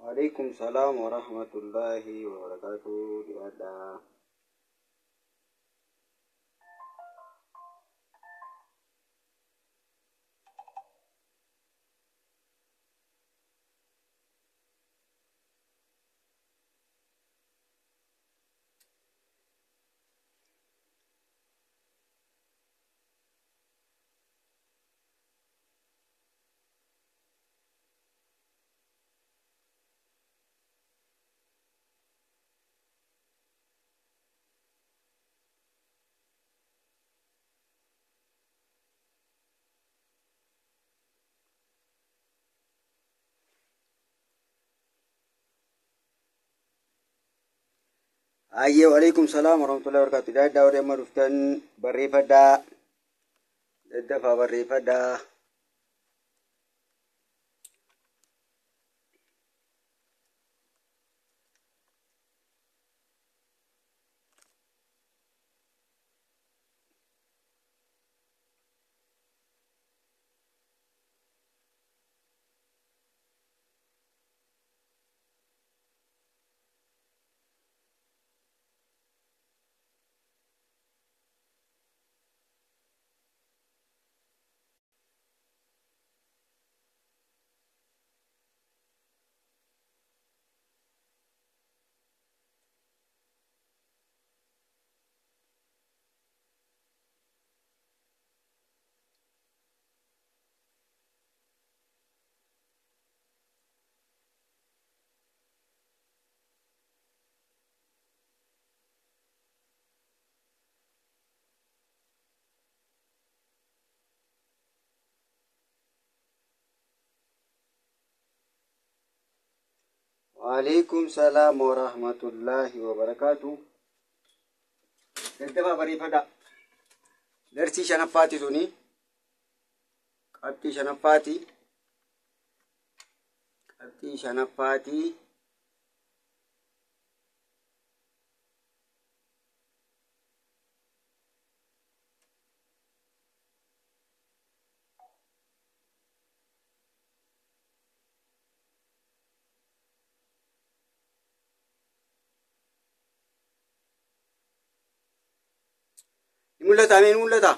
Waalaikum salaam wa rahmatullahi wa barakatuh. Dhiyaadhaa. Ayyee, waalaikum salaam wa rahmatullahi wa barakatuh. Dhiyaadhaa, warri amma dhuftan barreeffadhaa. Daddafaa barreeffadhaa. Waalaikum salaam wa rahmatullahi wa barakatuh. Daddafaa barreeffadhaa. Darsii shanaffaati suni. Qabxii shanaffaati. Qabxii shanaffaati. Ni mul'ata mee, ni mul'ata?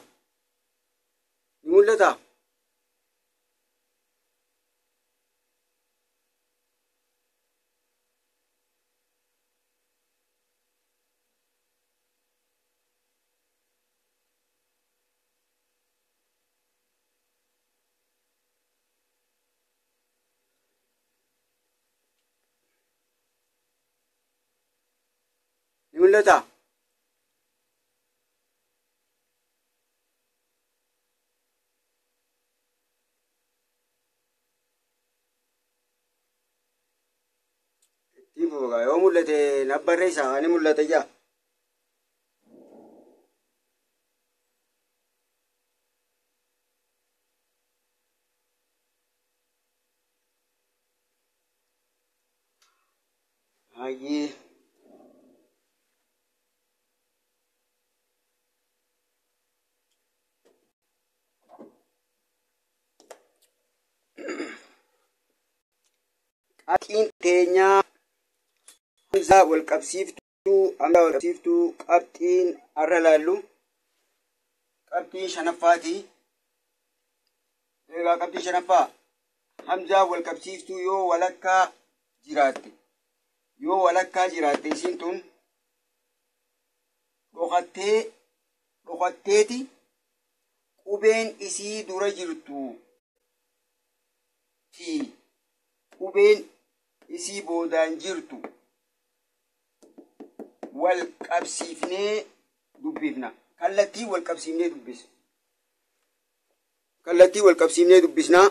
Ni mul'ata? Ni mul'ata? Ittiin fufugaa yoo mul'ate na barreessaa, ni mul'ata jaa. Hayyee. Qabxiin teenyaa hamzaa wal qabsiiftuu, hamzaa wal qabsiiftuu. Qabxiin har'a laallu qabxii shanaffaati. Egaa qabxii shanaffaa hamzaa wal qabsiiftuu yoo walakkaa jiraatte, yoo walakkaa jiraatte, isiin tun dhokattee dhokatteeti qubeen isii dura jirtu fi qubeen isii boodaan jirtu wal qabsiifnee dubbifna. Kallattii wal qabsiifnee dubbisna. Kallattii wal qabsiifnee dubbisnaa.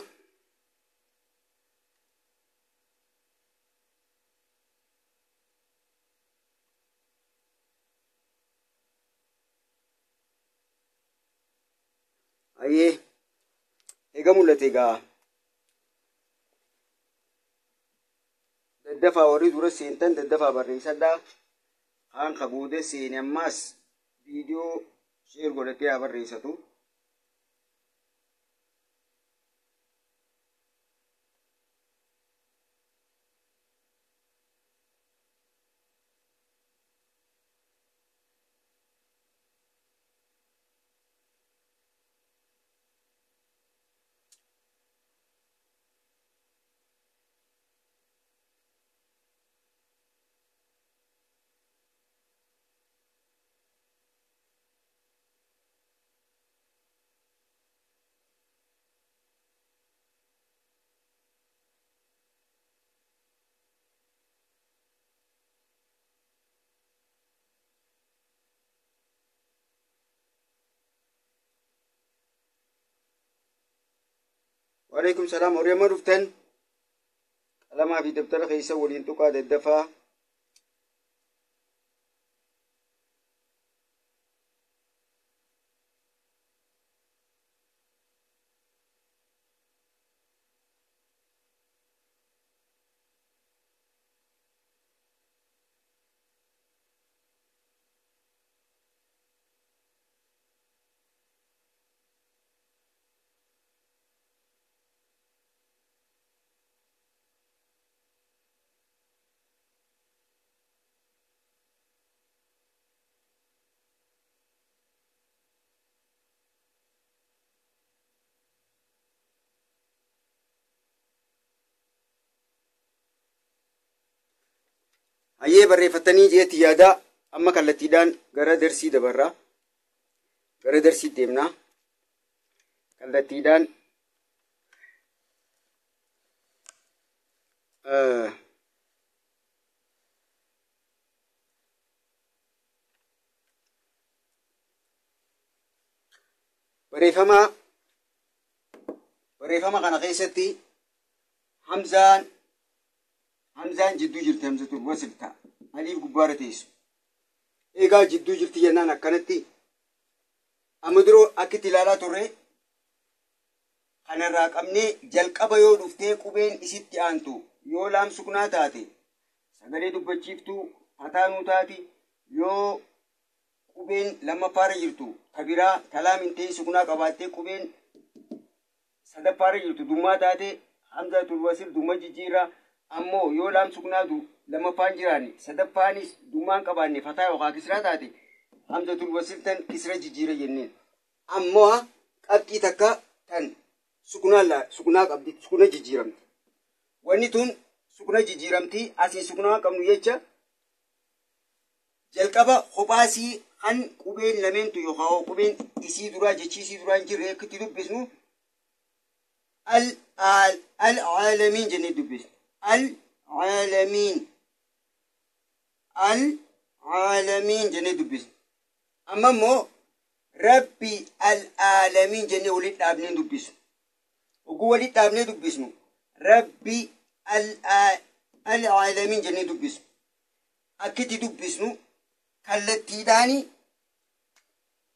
Ayyee, eega mul'ate egaa. Daddafaa, warri dura seentan daddafaa barreessadhaa. Kaan ka booda seene ammaas viidiyoo share godhatee haa barreessatu. Waalaikum salaam. Horii amma dhuftan qalamaa fi dabtara keessa waliin tuqaa daddafaa. Hayyee barreeffatanii jeetti yaadaa amma kallattiidhaan gara darsii dabarraa. Gara darsii deemnaa. Kallattiidhaan barreeffama kana keessatti Hamzaan jidduu jirti. Hamzatul wasl ta'a. Aliif gubbaarra teessu. Egaa jidduu jirti jennaan akkanatti amma duroo akkitti ilaalaa turre kanarraa qabnee jalqaba yoo dhuftee qubeen isitti aantu yoo laam suknaa taate sagalee dubbachiiftuu fataanuu taati, yoo qubeen lammaffaarra jirtu kabiraa talaam hin ta'in suknaa qabaattee qubeen sadaffaarra jirtu dummaa taate hamzatul wasl dumma jijjiirraa. Ammoo yoo laam suknaa lammaffaan jiraanne sadaffaanis dummaan qabaanne fataa yookaan kisraa taate hamzatul wasl tan kisra jijjiira jenneen. Ammoo qabxii takka tan suknaa qabdi, sukna jijjiiramti. Wanni tun sukna jijjiiramti. Asiin suknaa qabnu jecha jalqaba kophaasii kan qubeen lameentu yookaan qubeen isii duraa jechi isii duraa hin jirre akkitti dubbisnu al aalamiin jennee dubbisnu. Al-Aalamiin Al-Aalamiin jennee dubbisnu. Amma immoo Rabbi Al-Aalamiin jennee walitti dhaabnee dubbisnu. Oguu walitti dhaabnee dubbisnu Rabbi Al-Aalamiin jennee dubbisnu. Akkitti dubbisnu kallattiidhaan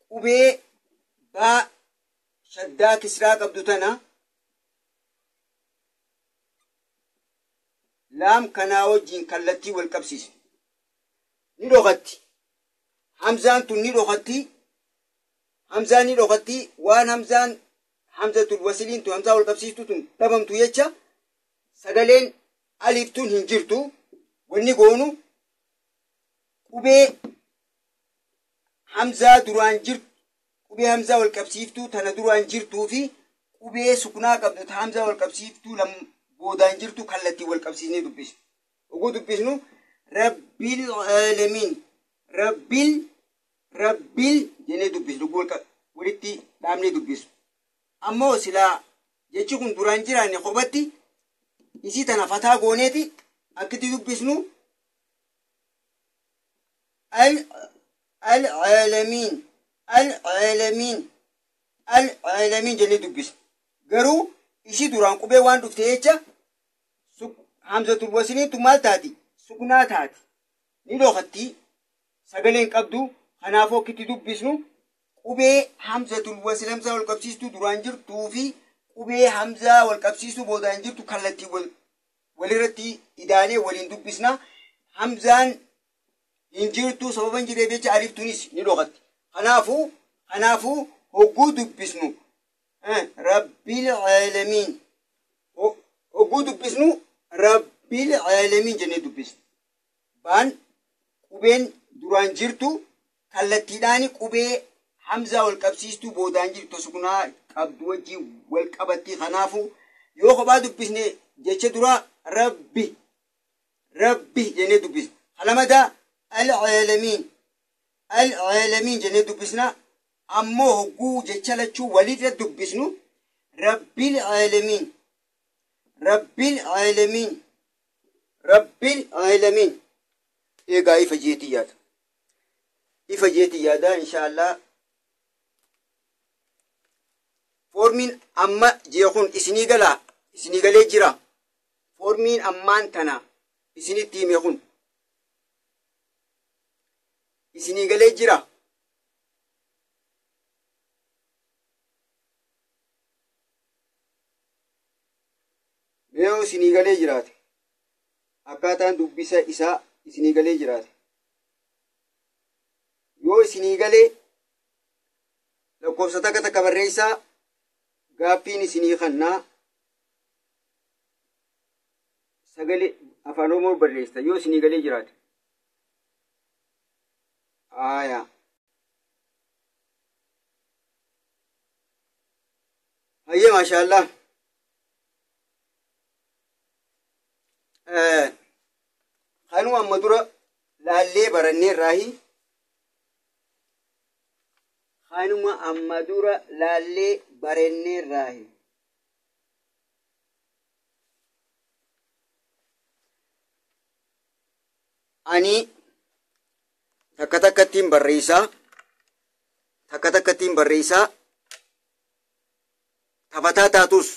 qubee baa shaddaa kisraa qabdu tana laam kanaa wajjin kallattii wal qabsiisnu. Ni dhokatti. Hamzaan tun ni dhokatti. Hamzaan ni dhokatti. Waan hamzaan hamzatul wasiliin tun hamzaa wal qabsiistu tun dhabamtu jecha sagaleen aliif tun hin jirtu. Wanni goonu qubee hamzaa duraan jirtu, qubee hamzaa wal qabsiiftuu tana duraan jirtuu fi qubee suknaa qabdu ta hamzaa wal qabsiiftuu boodaan jirtu kallattii wal qabsiisnee dubbisnu. Oguu dubbisnu Rabbil Aalamiin Rabbil Rabbil jennee dubbisnu. Oguu walitti dhaabnee dubbisnu. Ammoo silaa jechi kun duraan jiraanne kophatti isii tana fataa gooneeti akkitti dubbisnu Al Aalamiin Al Aalamiin Al Aalamiin jennee dubbisnu. Garuu isii duraan qubee waan dhufte jecha hamzatul wasiliin maal taati? Suknaa taati. Ni dhokatti. Sagaleen qabdu. Kanaafuu akkitti dubbisnu qubee hamzatul wasil hamzaa wal qabsiistuu duraan jirtuu fi qubee hamzaa wal qabsiistuu boodaan jirtu kallattii walirratti idaanee waliin dubbisna. Hamzaan hin jirtu sababa hin jirreef jecha aliftuunis ni dhokatti. Kanaafuu hogguu dubbisnu Rabbil Aalamiin hogguu dubbisnu Rabbil Aalamiin jennee dubbisnu. Baan qubeen duraan jirtu kallattiidhaan qubee hamzaa wal qabsiistuu boodaan jirtu suknaa qabdu wajjin wal qabatti. Kanaafuu yoo kophaa dubbisne jecha duraa Rabbi Rabbi jennee dubbisna. Halamadaa Al-Aalamiin Al-Aalamiin jennee dubbisna. Ammoo hogguu jecha lachuu walirra dubbisnu Rabbil Aalamiin Rabbil Aalamiin Rabbil Aalamiin. Egaa ifa jeetii yaada. Ifa jeetii yaada inshaallah. Foormiin amma jee kun isinii galaa, isinii galee jira. Foormiin ammaan tana isinitti hime kun isinii galee jira. Mee isinii galee jiraate, akkaataan dubbisa isaa isinii galee jiraate, yoo isinii galee lakkoofsa takka takka barreessaa, gaaffiin isinii kannaa sagalee afaan Oromoo barreessa yoo isinii galee jiraate. Aayaa. Hayyee, maashaallah. Kanuma amma dura laallee baranneerraahi. Kanuma amma dura laallee baranneerraahi. Ani takka takkattiin barreessaa, takka takkattiin barreessaa, tafataa taatus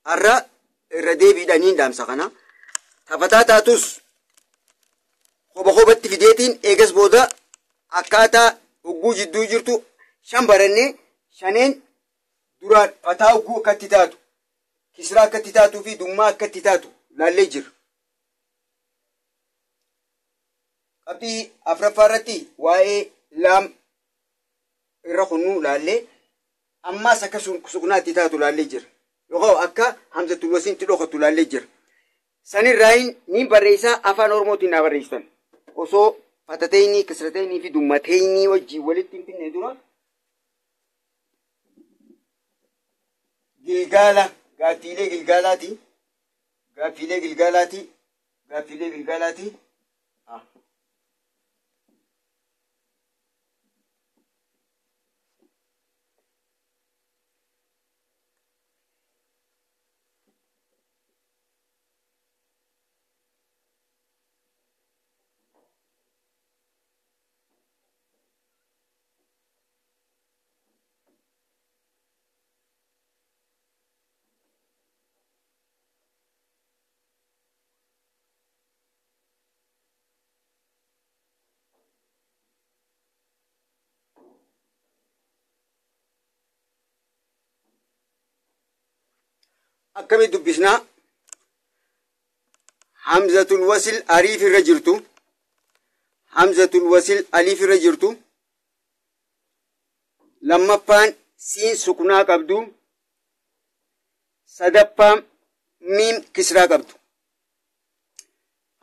har'a irra deebiidhaniin dhaamsa kana. Tafataa taatus koba kobatti fideetiin eegas booda akkaataa hogguu jidduu jirtu shan barannee, shaneen duraan fataa hogguu akkatti taatu, kisraa akkatti taatuu fi dummaa akkatti taatu laallee jira. Qabxii afuraffaa irratti waa'ee laam irra kunnuu laallee, ammaas akka suknaatti taatu laallee jira. Yookaan akka hamzatul wasiin itti dhokattu laallee jira. Sanirraayin ni barreessaa, afaan Oromootiin naa barreessitan. Osoo fatateenii, kisrateenii fi dummateenii wajjin walitti hin finne dura gilgaala, gaaffiilee gilgaalaati. Gaaffiilee gilgaalaati. Gaaffiilee gilgaalaati. Akkamitti dubbisnaa? Hamzatul wasil ariif irra jirtu. Hamzatul wasil aliif irra jirtu. Lammaffaan siin suknaa qabdu. Sadaffaan miim kisraa qabdu.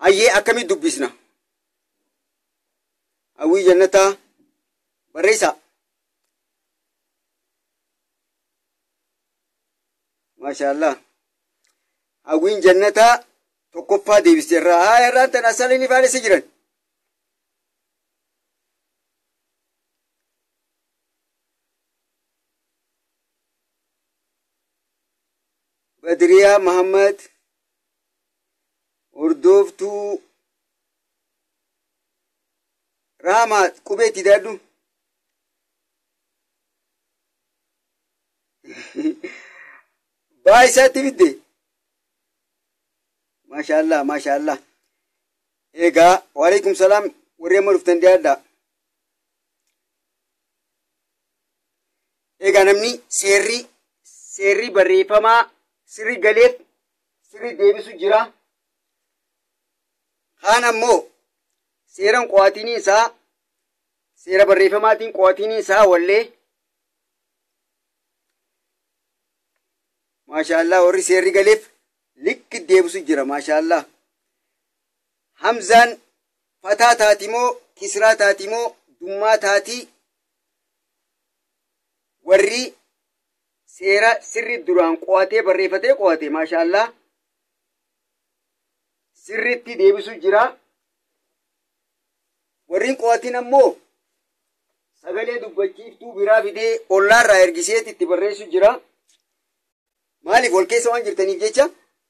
Hayyee, akkamitti dubbisna? Hawwii Jannataa barreessaa. Maashaallah. Hawwiin Jannataa tokkoffaa deebiste irraa. Haa, irraan tan asaliin ifaalessa jiran. Badriyaa Muhammad hordoftuu Raamaa qubeetti daadhu. Baa isaatti fidde. Maashaallah, maashaallah. Egaa, waalaikum salaam, warri amma dhuftan dhiyaadha. Egaa namni seerri barreeffamaa sirri galeef sirri deebisu jira. Kaan ammoo seeran qo'atiin isaa, seera barreeffamaatiin qo'atiin isaa wallee. Maashaallah, warri seerri galeef likki deebisu jira, maashaallah. Hamzaan fataa taati moo kisraa taati moo dummaa taati? Warri seera sirri duraan qo'atee barreeffatee qo'ate, maashaallah, sirritti deebisu jira. Warri hin qo'atin ammoo sagalee dubbachiiftuu biraa fidee ollaarraa ergiseet itti barreessu jira. Maaliif wal keessa waan jirtaniif jecha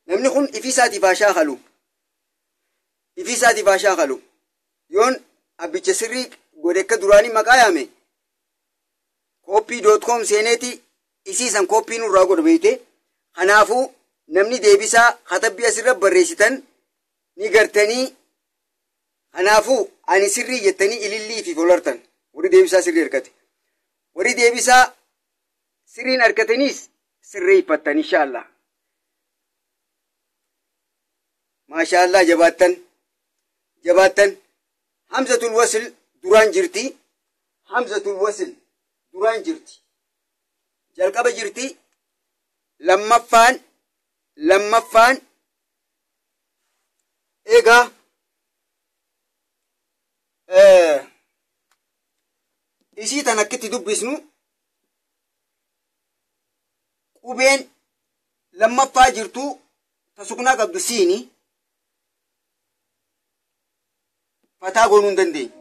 namni kun ifii isaatiif haa shaakalu. Ifii isaatiif haa shaakalu. Yoon abbicha sirrii godhe akka duraanii maqaa yaame, koppii.com seeneeti Isii san koppii nurraa godhu beeyte. Kanaafuu namni deebisaa katabbii asirra barreessitan ni gartanii. Kanaafuu ani sirrii jettanii ilillii fi folartan. Warri deebisaa sirrii argate. Warri deebisaa sirriin argataniis sirreeffattan inshaallah. Maashaallah jabaattan. Jabaattan. Hamzatul Wasl duraan jirti. Hamzatul Wasl duraan jirti. Jalqaba jirti. Lammaffaan egaa isii tan akkitti dubbisnu qubeen lammaffaa jirtu tasuknaa qabdu siini fataa goonuu hin dandeenye.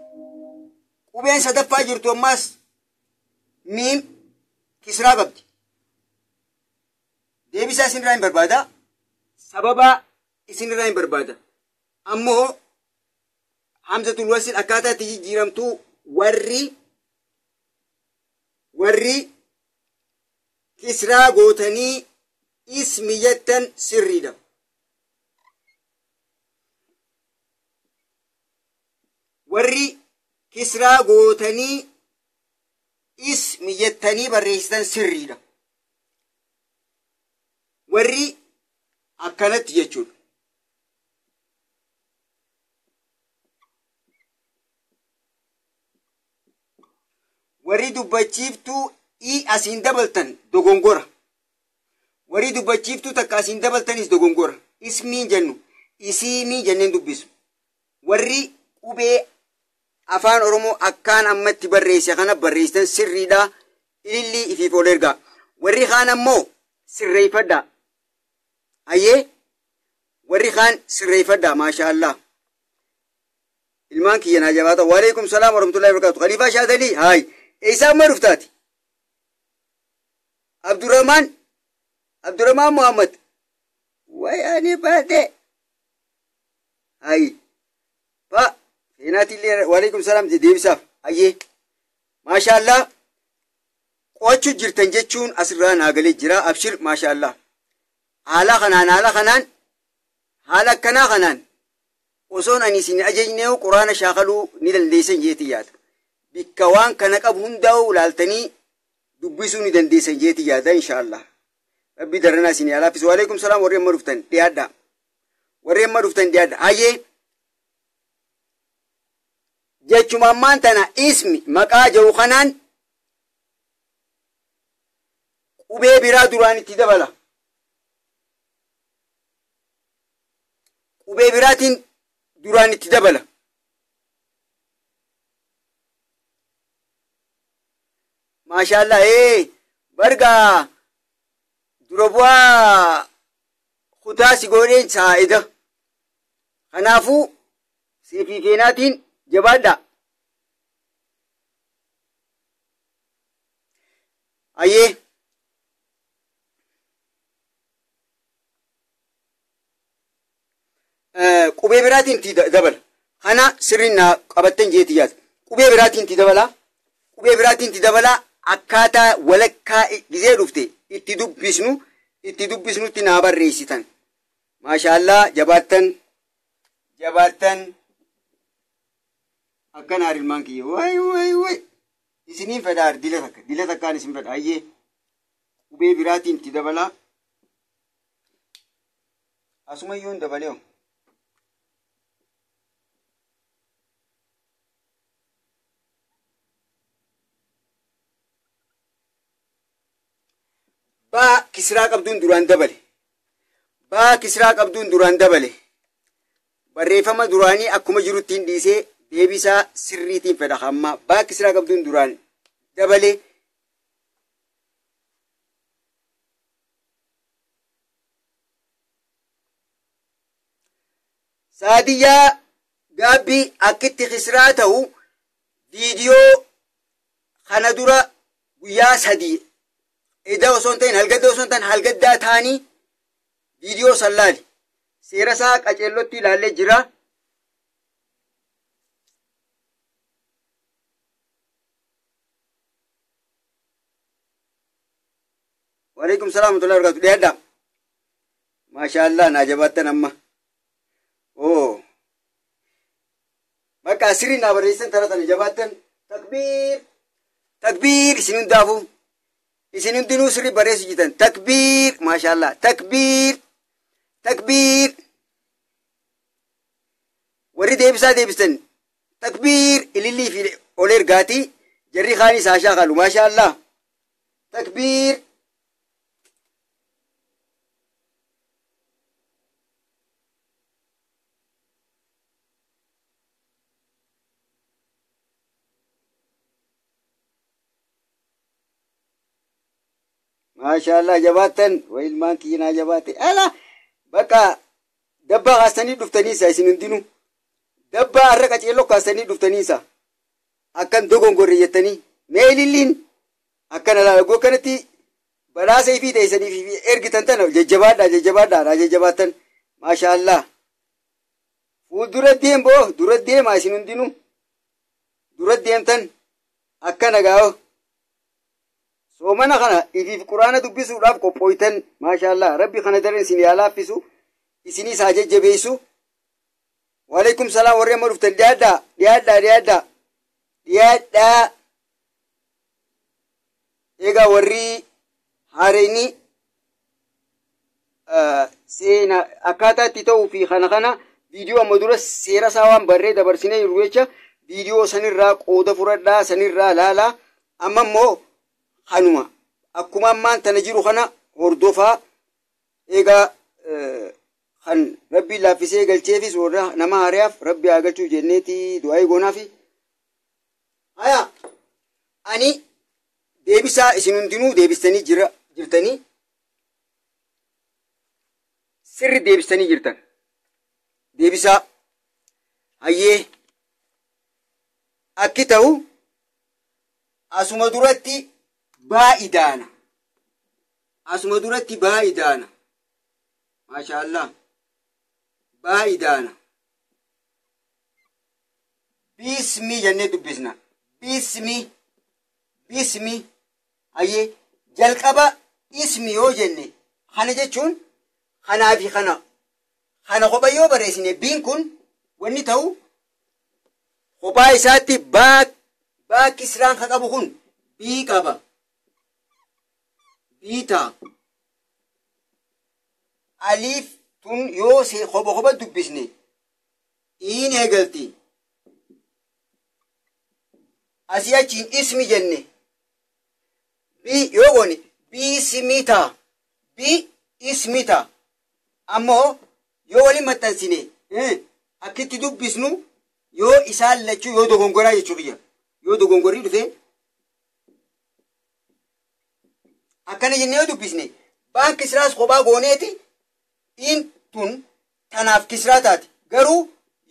Qubeen sadaffaa jirtu ammaas miim kisraa qabdi. Deebisaa isinirraa hin barbaada. Sababa isinirraa hin barbaada. Ammoo Hamzatul Wasl akkaataa itti jijjiiramtu warri kisraa gootanii ismi jettan sirriidha. Warri kisraa gootanii ismi jettanii barreessitan sirriidha. Warri akkanatti jechuudha. Warri dubbachiiftuu i asiin dabaltan dogongora. Warri dubbachiiftuu takka asiin dabaltanis dogongora. Ismiin jennu isiimii jenneen dubbisu. Warri qubee afaan Oromoo akkaan ammatti barreesse kana barreessitan sirriidha. Ilillii ifiif ol ergaa. Warri kaan ammoo sirreeffadha. Ayyee warri kaan sirreeffadha maashaallah. Ilmaan kiyya naa jabaata. Waalaikum salaam warahmatullahi wabarakatuh. Khaliifaa Shaadalii haay. Eessaa amma dhuftaati? Abdurrahman Muhammad. Way ani baate. Haay. Fa seenaatillee waalaikum salaam deebisaaf. Ayyee. Maashaallah. Qo'achuu jirtan jechuun asirraa naa galee jira. Abshir maashaallah. Haala kanaan haala akkanaa kanaan osoon ani isin ajajnee quraana shaakaluu ni dandeessan jeetii yaada. Bikka waan kana qabu hundaa'u ilaaltanii dubbisuu ni dandeessan jeetii yaada inshaallah. Rabbi daranaa isin yaalaafisu. Waalaikum salaam warri amma dhuftan dhiyaadha. Warri amma dhuftan dhiyaadha. Ayyee jechuma ammaan tana ismi maqaa jiru kanaan qubee biraa duraan itti dabala. Qubee biraatiin duraan itti dabala. Maashaallah barga dura bu'aa kutaa si godheen saa'ida. Kanaafuu siifii keenaatiin jabaadha. Ayyee. Qubee biraatiin itti dabala. Kana sirriin naa qabattan jeetii yaada. Qubee biraatiin itti dabala. Qubee biraatiin itti dabala. Akkaataa walakkaa gizee dhufte itti dubbisnutti naa barreessitan. Maashaallah jabaattan jabaattan akkana ilmaan kiyya. Way way way. Isiniin fedha dila takka dila takkaan isin fedha. Ayyee qubee biraatiin itti dabala. Asuma iyyuu hin dabalee. Baa kisraa qabduun duraan dabale. Baa kisraa qabduun duraan dabale. Barreeffama duraanii akkuma jirutti hin dhiisee deebisaa sirriitiin fedha hamma. Baa kisraa qabduun duraan dabale. Saadiyyaa gaabbii akkitti kisraa ta'u viidiyoo kana dura guyyaa 3 Eda osoo hin ta'in halgaddaa osoo hin ta'in halgaddaa ta'anii viidiyoo san laali. Seera isaa qaceellotti ilaallee jira. Waalaikum salaam warahmatullahi wabarakatuh. Dhiyaadhaa. Maashaallah naa jabaattan amma. Oo. Bakka asirii naa barreessan tana tana jabaattan. Takbiir. Takbiir isin hundaafuu. Isin hundinuu sirrii barreessu jirtan. Takbiir. Maashaallah. Takbiir. Takbiir. Warri deebisaa deebistan. Takbiir ilillii fi ol ergaatii. Jarri kaanis haa shaakalu. Maashaallah. Takbiir. Maashaallah jabaattan way ilmaan kiyyinaa jabaatte ala bakka dabbaa kaasanii dhuftaniisa isin hundinuu dabbaa har'a qaceelloo kaasanii dhuftaniisa akkan dogongorre jettanii mee ililliin akkana laala goo kanatti badhaasa ifii ta'isaniif ergitan tana jajjabaadhaa jajjabaadhaa jajjabaattan maashaallah fuuldura deemboo dura deemaa isin hundinuu dura deemtan akkana gaa'o. Soomana kana ifiif quraana dubbisuudhaaf qophooytan maashaallah rabbi kana daran isin yaa laaffisu isinis haa jajjabeessu. Waalaikum salaam warri amma dhuftan dhiyaadhaa dhiyaadhaa dhiyaadhaa dhiyaadhaa. Egaa warri haareenii seena akkaataa itti ta'uu fi kana kana viidiyoo amma dura seera isaa waan barree dabarsinee jiru jecha viidiyoo sanirraa qooda fudhadhaa sanirraa laalaa amma immoo kanuma akkuma ammaan tana jiru kana hordofaa egaa kan rabbi laaffisee galcheefis warra nama haariyaaf rabbi haa galchuu jenneeti du'aa goonaafi. Haya ani deebisaa isin hundinuu deebistanii jirtanii sirri deebistanii jirtan deebisaa hayyee akki ta'u asuma duratti baa'idaana asuma duratti baa'idaana maashaallah baa'idaana bismi jennee dubbisna bismi bismi hayyee jalqaba ismi yoo jenne kana jechuun kanaa fi kana kana kopha yoo barreessine biin kun wanni ta'u kophaa isaatti baa kisraan kan qabu kun bii qaba. Biita aliif tun yoo kopha kopha dubbisne iin eegalti asii achiin ismi jenne bi yoo goone biismita bi ismita ammoo yoo waliin maxxansine akkitti dubbisnu yoo isaan lachuu yoo dogongoraa jechuu kiyya yoo dogongorrii dhufe akkana jennee yoo dubbisne baan kisraas kophaa gooneeti in tun tanaaf kisraa taati garuu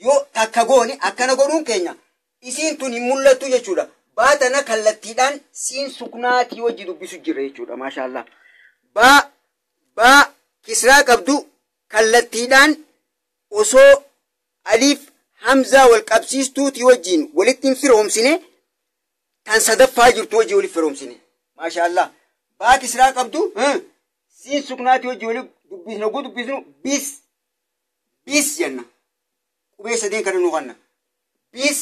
yoo takka goone akkana godhuun keenya isiin tun hin mul'attu jechuudha. Baa tana kallattiidhaan siin suknaatii wajji dubbisu jira jechuudha maashaallah. Baa baa kisraa qabdu kallattiidhaan osoo aliif hamzaa wal qabsiistuutii wajjiin walitti hin firoomsine tan sadaffaa jirtu wajji walitti firoomsine maashaallah. Baa kisraa qabdu siin suknaatii wajji walitti dubbisnu oguu dubbisnu bis bis jenna qubee sadeen kana nu kanna bis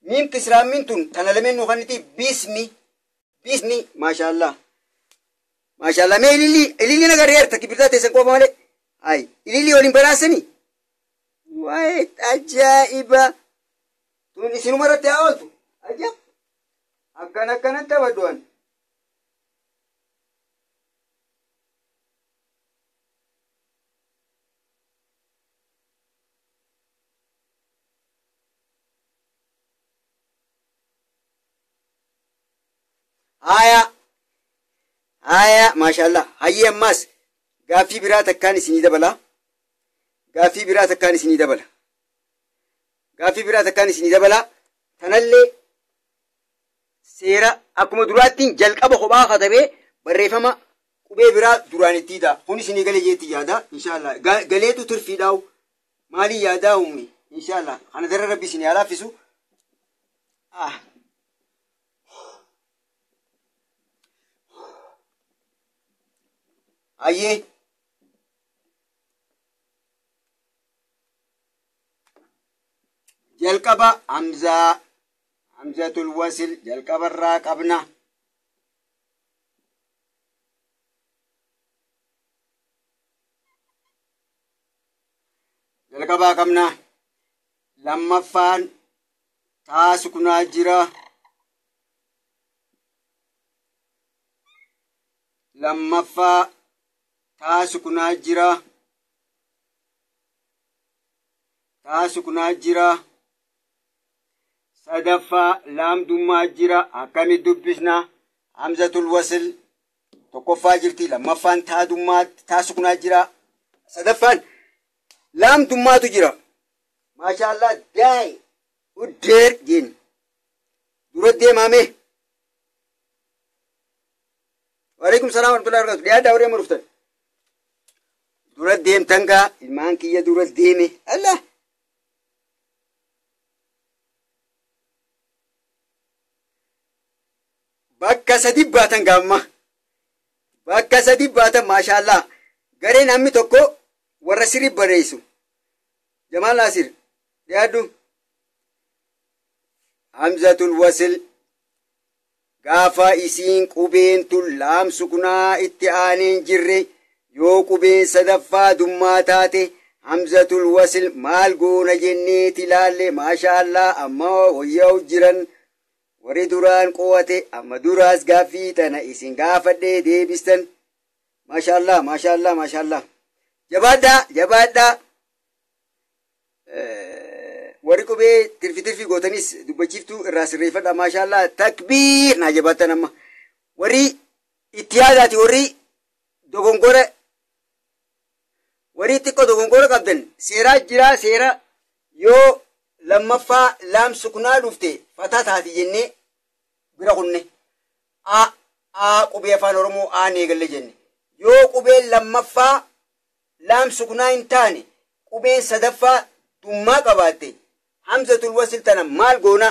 miim kisraa min tun tana lameen nu kanniti bismi bismi maashaallah maashaallah mee ilillii ilillii nagarreerta kibirtaa teessan qofa malee ay ilillii waliin baraasanii waayee ajaa'iba tun isinuma irratti haa ooltu ajab akkana akkanatti taphadhuwan. Haya haya maashaallah hayyee ammaas gaaffii biraa takkaan isinii dabala gaaffii biraa takkaan isinii dabala gaaffii biraa takkaan isinii dabala tanallee seera akkuma duraattiin jalqaba kophaa katabee barreeffama qubee biraa duraan itti hidha kun isinii galee jeetti yaada inshaallah galeetu turfiidhaawu maalii yaadaa ummi inshaallah kana dara rabbi isinii haa laaffisu. Hayyee. Jalqaba hamzaa hamzatul wasil jalqabarraa qabna. Jalqabaa qabna. Lammaffaan taa sukunaa jira. Lammaffaa taa sukunaa jira. Taa sukunaa jira. Sadaffaa laamdummaa jira. Akkamitti dubbisna? Hamzatul wasil tokkoffaa jirti. Lammaffaan taa dummaa taa sukunaa jira. Sadaffaan laamdummaatu jira. Maashaallah daa'e uddeer jeen dura deemame. Waalaikum salaam warahmatullahi wabarakatuh. Dhiyaadhaa warri amma dhuftan. Dura deemtan gaa ilmaan kiyya dura deeme. Allah. Bakka sadi baatan gaamma. Bakka sadi baatan maashaallah. Gareen hammi tokko warra sirrii barreessu. Jamaal Naasir dhiyaadhu. Hamzatul wasil gaafa isiin qubeen tun laam sukunaa itti aaneen jirre yoo qubeen sadaffaa dummaa taate hamzatul wasil maal goona jenneeti ilaalle maashaallah amma wayyaa'u jiran warri duraan qo'ate amma duraas gaaffii tana isin gaafadhee deebistan maashaallah maashaallah maashaallah jabaadhaa jabaadhaa. Warri qubee tirfi tirfi gootanis dubbachiiftuu irraa sirreeffadha maashaallah takbiir naa jabaattan amma warri itti yaadaati warri dogongora warri xiqqoo dogongora qabdan seeraa jiraa seera yoo lammaffaa laam sukunaa dhufte fataa taati jennee bira kunne a a qubee afaan oromoo aan eegalle jenne yoo qubeen lammaffaa laam sukunaa hin taane qubeen sadaffaa dummaa qabaatte hamzatul wasil tana maal goona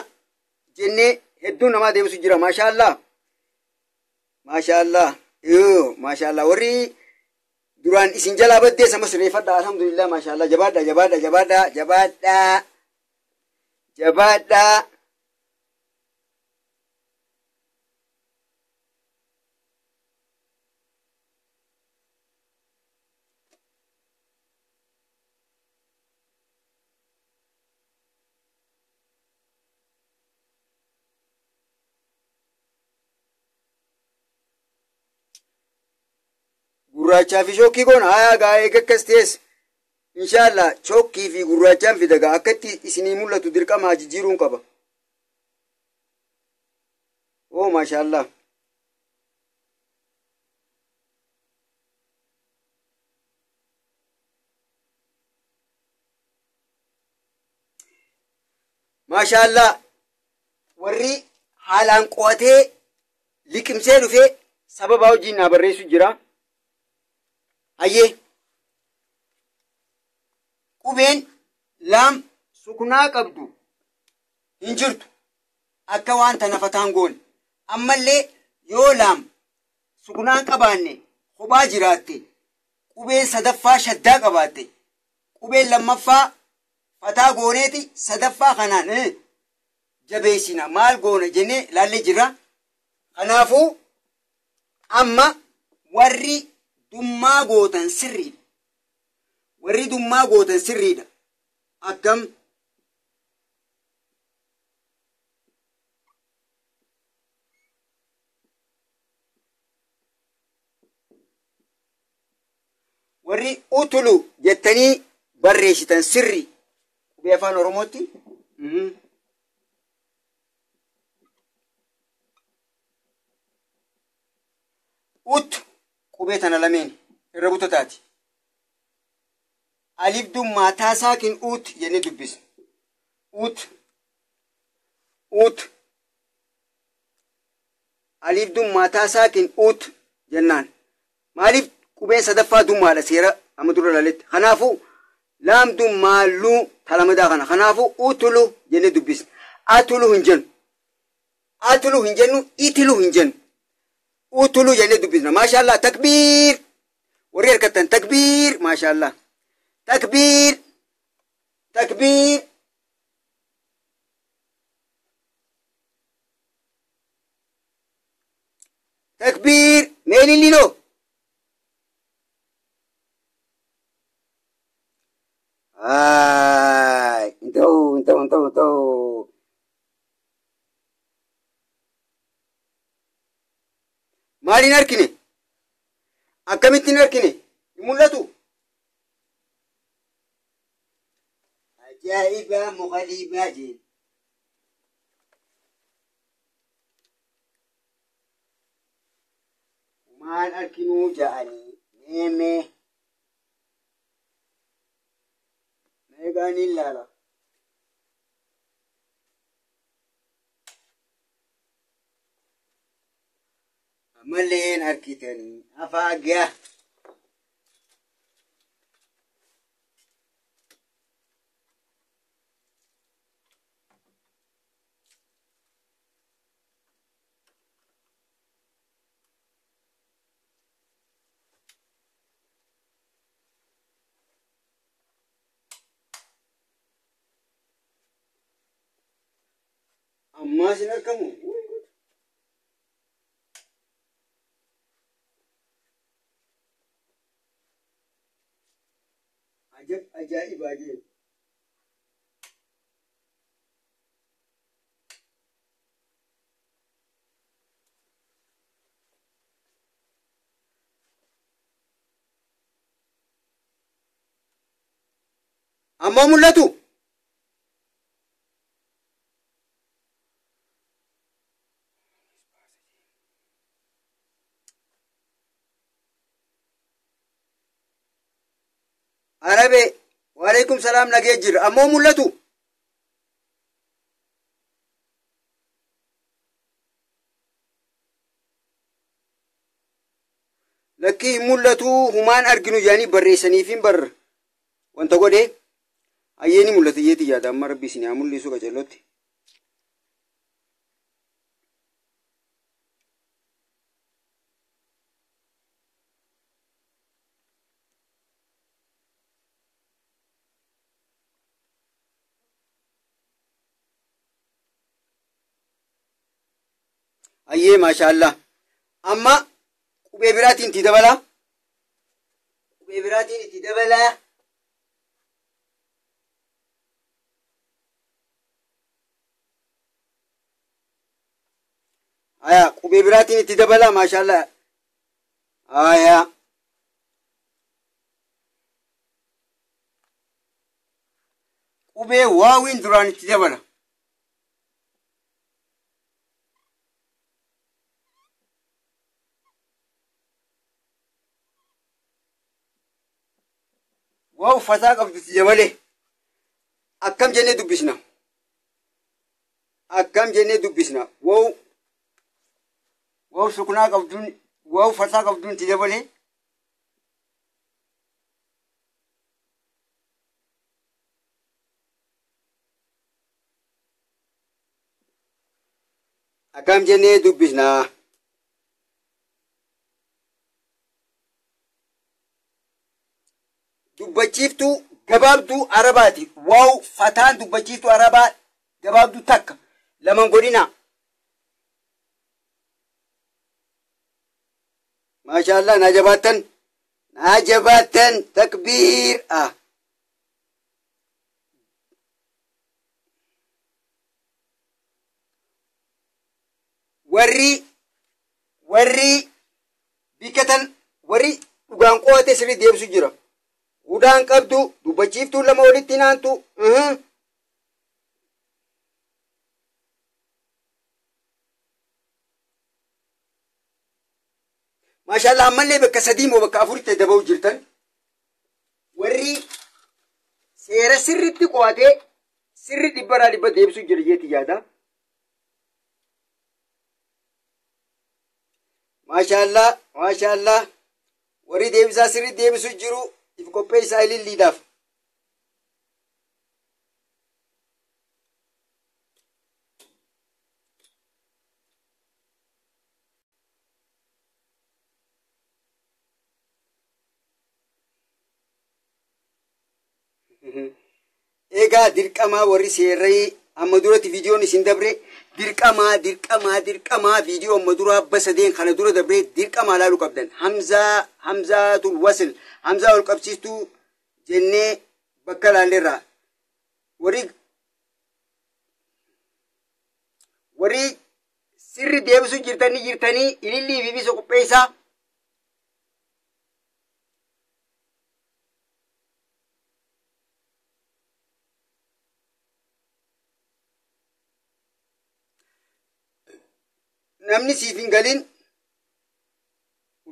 jennee hedduun namaa deebisu jira maashaallah maashaallah yoo maashaallah warri duraan isin jalaa baddee sama sirreeffadha alhamdulillah maashaallah jabaadha jabaadha jabaadha jabaadha jabaadha. Gurraachaa fi shokkii kun haa gaa eega akkas ta'es inshaallah chokkii fi gurraachaan fida gaa akkatti isinii mul'atu dirqama jijjiiruun qaba. Oo maashaallah. Maashaallah warri haalaan qo'atee liqimsee dhufee sababa hojiin naa barreessu jira. Hayyee qubeen laam sukunaa qabdu hin jirtu akka waan tana fataan goone ammallee yoo laam sukunaa qabaanne kophaa jiraatte qubeen sadaffaa shaddaa qabaatte qubeen lammaffaa fataa gooneeti sadaffaa kanaan jabeessina maal goona jennee laallee jirra. Kanaafuu amma warri dummaa gootan sirriidha. Warri dummaa gootan sirriidha. Akkam warri utulu jettanii barreessitan sirri qubee afaan Oromootti. Ut qubee tana lameen irra butataati. Alif dummaa taa saakin ut jennee dubbisna. Ut ut alif dummaa taa saakin ut jennaan. Maaliif qubeen sadaffaa dummaadha seera amma dura laaletti. Kanaafuu laam dummaa luu talamadaa kana. Kanaafuu utulu jennee dubbisna. Atulu hin jennu. Atulu hin jennu itilu hin jennu. Utulu jennee dubbisna. Maashaallah takbiir. Takbiir maashaallah. Takbiir. Takbiir. Takbiir. Meelillinoo. Ay, intau, intau, intau, intau. Maaliin argine? Akkamittiin argine? Hin mul'atu? Ajaa'iba muqaliibaa jeen. Maal arginuu ja'anii meemee. Meeqaan ilaala? Ammalleen harkitanii afaagaa. Ammaas hin argamu. Ajab ajaa'ibaa jeen. Ammoo mul'atu. Arabe waalaikum salaam nagee jira. Ammoo mul'atu. Lakkii hin mul'atu humaan arginu jedhanii barreessaniif hin barra. Wanta godhe ayyeeni mul'ata yeeti yaada amma rabbi isin haa mul'isu qaceellotti. Ayyee maashaallah. Amma qubee biraatiin itti dabalaa. Qubee biraatiin itti dabalaa. Aya qubee biraatiin itti dabalaa maashaallah. Aya. Qubee waawiin duraan itti dabala. Waa uffataa qabdutti dabalee akkam jennee dubbisna? Akkam jennee dubbisna? Wow sukunaa qabduun waa uffataa qabduun itti dabalee akkam jennee dubbisna? Dubbachiiftuu gabaabduu Arabaati. Waaw fataan dubbachiiftuu Arabaa gabaabduu takka laman godhina. Maashaallah naa jabaattan. Naa jabaattan takbiir. Ah. Warri bikkatan warri dhugaan qo'ate sirrii deebisu jira. Udaan qabdu dubbachiiftuu lama walitti naantu. Maashaallah ammallee bakka sadii moo bakka afuritti daba'u jirtan. Warri seera sirriitti qo'atee sirri dhibbarraa dhibba deebisu jira jeetti yaada. Maashaallah maashaallah warri deebisaa sirri deebisu jiru if qopheessaa ililliidhaaf. Egaa dirqamaa warri seerree amma duratti viidiyoon isin dabre dirqamaa dirqamaa dirqamaa viidiyoo amma dura abba sadeen kana dura dabre dirqamaa laaluu qabdan. Hamzaa hamzaatul wasl hamzaa wal qabsiistuu jennee bakka laalleerra. Warri sirri deebisuu jirtanii jirtanii ilillii fi bisa qopheessaa. Namni siif hin galin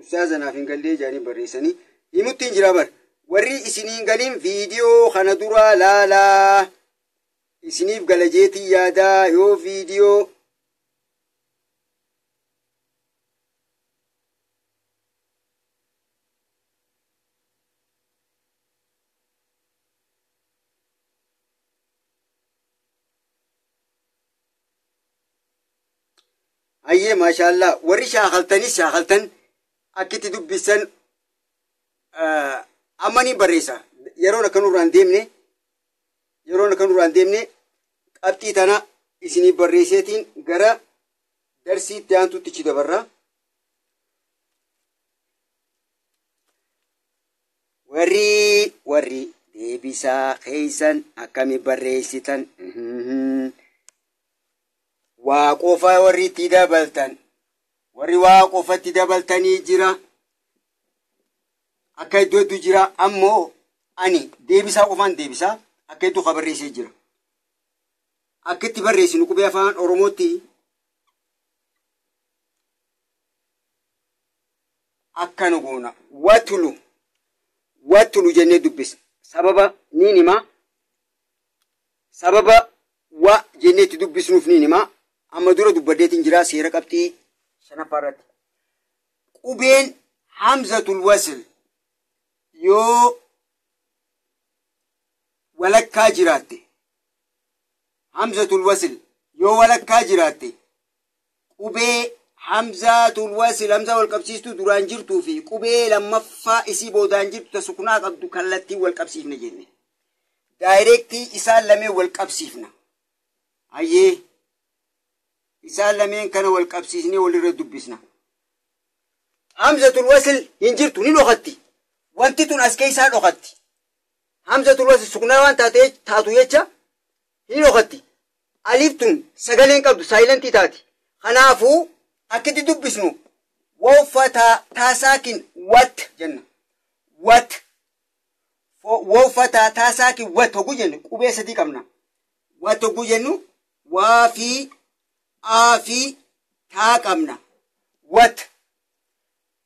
ustaaza naaf hin gallee jedhanii barreessanii himutti hin jira bar. Warri isin hin galin viidiyoo kana dura laalaa isiniif gala jeetii yaadaa yoo viidiyoo Ayyee maashaallah warri shaakaltanis shaakaltan akkitti dubbisan amma ni barreessa. Yeroon akka nurraan deemne qabxii tana isinii barreesseetiin gara darsiitti aantutti ichi dabarra. Warri deebisaa keessan akkami barreessitan? Waa qofa warri itti dabaltan warri waa qofatti dabaltanii jira akka iddoo hedduu jira ammoo ani deebisaa qofaan deebisaa akka iddoo ka barreessee jira akka itti barreessinu qubee afaan Oromootti akkana goona watulu watulu jennee dubbisna sababa niin himaa sababa wa jennee itti dubbisnuuf niin himaa. Amma dura dubbaddeetiin jira seera qabxii shanaffaa irratti. Qubeen hamzatul wasl yoo walakkaa jiraatte hamzatul wasl yoo walakkaa jiraatte qubee hamzatul wasl hamzaa wal qabsiistuu duraan jirtuu fi qubee lammaffaa isii boodaan jirtu ta sukunaa qabdu kallattii wal qabsiifna jenne. Daayirektii isaan lameen wal qabsiifna. Ayyee isaan lameen kana wal qabsiisnee walirra dubbisna. Hamzatul wasl hin jirtu ni dhokatti. Wanti tun as keessaa dhokatti. Hamzatul wasl sukunaa waan taatu jecha ni dhokatti. Aliif tun sagaleen qabdu saayilantii taati. Kanaafuu akkitti dubbisnu wawfa taasaakin wat jenna. Wat wawfa taasaakin wat hogguu jennu qubee sadii qabna. Wat hogguu jennu waa fi aa fi taa qabna. Wat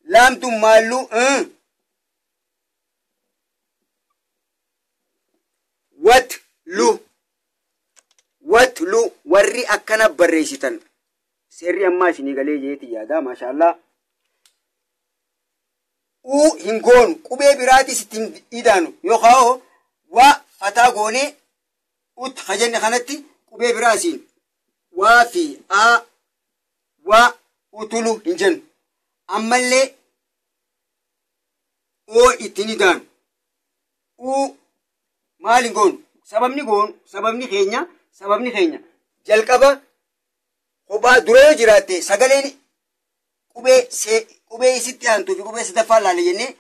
laamtun maalluu wat lu wat lu warri akkana barreessitan seerri ammaa isinii galee jeeti yaada maashaallah. Uu hin goonu qubee biraatis ittiin idaanu yookaan waa fataa goonee ut hajenne kanatti qubee biraasiin waa fi aa waa utulu hin jennu. Ammallee oo ittiin idaanu. Uu maal hin goonu? Sababni goonu sababni keenya jalqaba kophaa dura yoo jiraatte sagaleen qubee isitti aantuu fi qubee sadaffaa laale jennee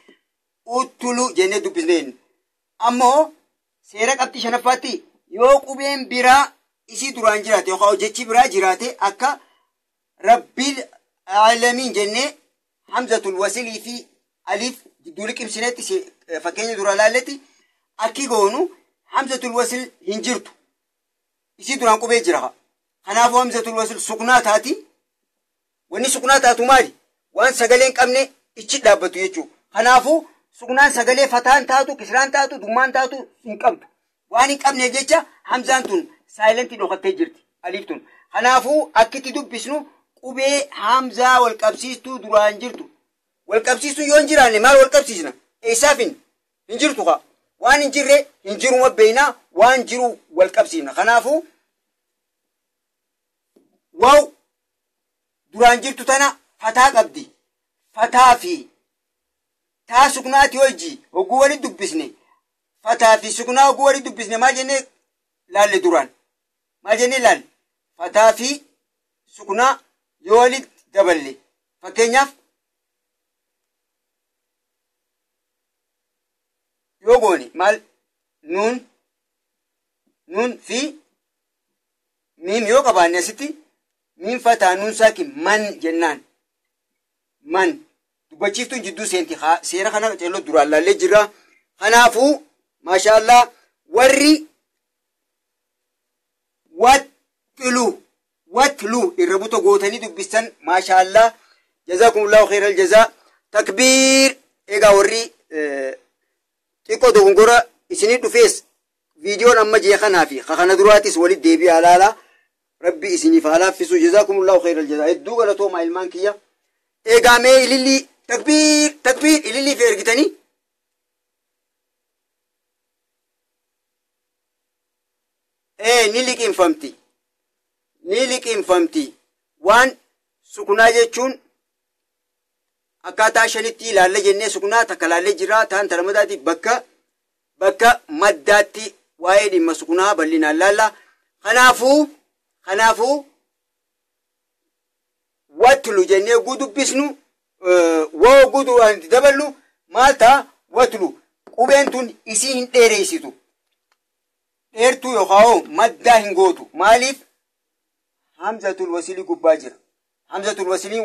utulu jennee dubbisneen. Ammoo seera qabxii shanaffaatti yoo qubeen biraa isii duraan jiraate yookaan jechi biraa jiraate akka rabbil aalamiin jennee hamzatul wasilii fi aliif jidduu liqimsinetti fakkeenya dura laalletti akki goonu hamzatul wasil hin jirtu. Isii duraan qubee jira. Kanaafuu hamzatul wasil sukunaa taati. Wanni sukunaa taatu maali? Waan sagalee hin qabne ichi dhaabbatu jechuudha. Kanaafuu sukunaan sagalee fataan taatu, kisraan taatu, dummaan taatu hin qabdu. Waan hin qabneef jecha hamzaan tun saayilantii dhokattee jirti. Aliif tun. Kanaafuu akkitti dubbisnu qubee hamzaa wal qabsiistuu duraan jirtu. Wal qabsiistuu yoo hin jiraanne maal wal qabsiisna? Eessaaf hin jirtu kaa. Waan hin jirre hin jiruma beeynaa waan jiru wal qabsiifna. Kanaafuu waw duraan jirtu tana fataa qabdi. Fataa fi taa suknaati hojii hogguu walitti dubbisne Fataa fi sukunaa oguu walii dubbisne maal jennee laalle duraan? Maal jennee laalle? Fataa fi sukunaa yoo walitti daballe, fakkeenyaaf yoo goone maal, nuun nuun fi miim yoo qabaanne, asitti miim fataa nuun saakin man jennaan. Man dubbachiiftuun jidduu seenti. Seera kana ceelloo duraan laallee jirra. Kanaafuu maashaallah, warri watlu watlu irra buta gootanii dubbistan, maashaallah, jazakumullahu khairal jazaa, takbiir. Egaa warri xiqqoo dogongora isinii dhufees viidiyoon amma jee kanaa fi kana duraatis walitti deebi'aa laala. Rabbi isiniif haa laaffisu. Jazakumullahu khairal jazaa, hedduu galatoomaa ilmaan kiyya. Egaa mee ilillii, takbiir, takbiir, ilillii fi ergitanii. Ee, ni liqinfamti, ni liqinfamti. Waan sukunaa jechuun akkaataa shanitti ilaalla jennee sukunaa takka laallee jira. Taan talamadaati bakka maddaatti waa'ee dhimma sukunaa bal'inaan laalla. Kanaafuu watlu jennee gudubbisnu woo gudu waan itti daballu maal ta'a? Watlu qubeen tun isii hin dheereysitu, dheertuu yookaan maddaa hin gootu. Maaliif? Hamzatul wasilii gubbaa jira. Hamzatul wasilii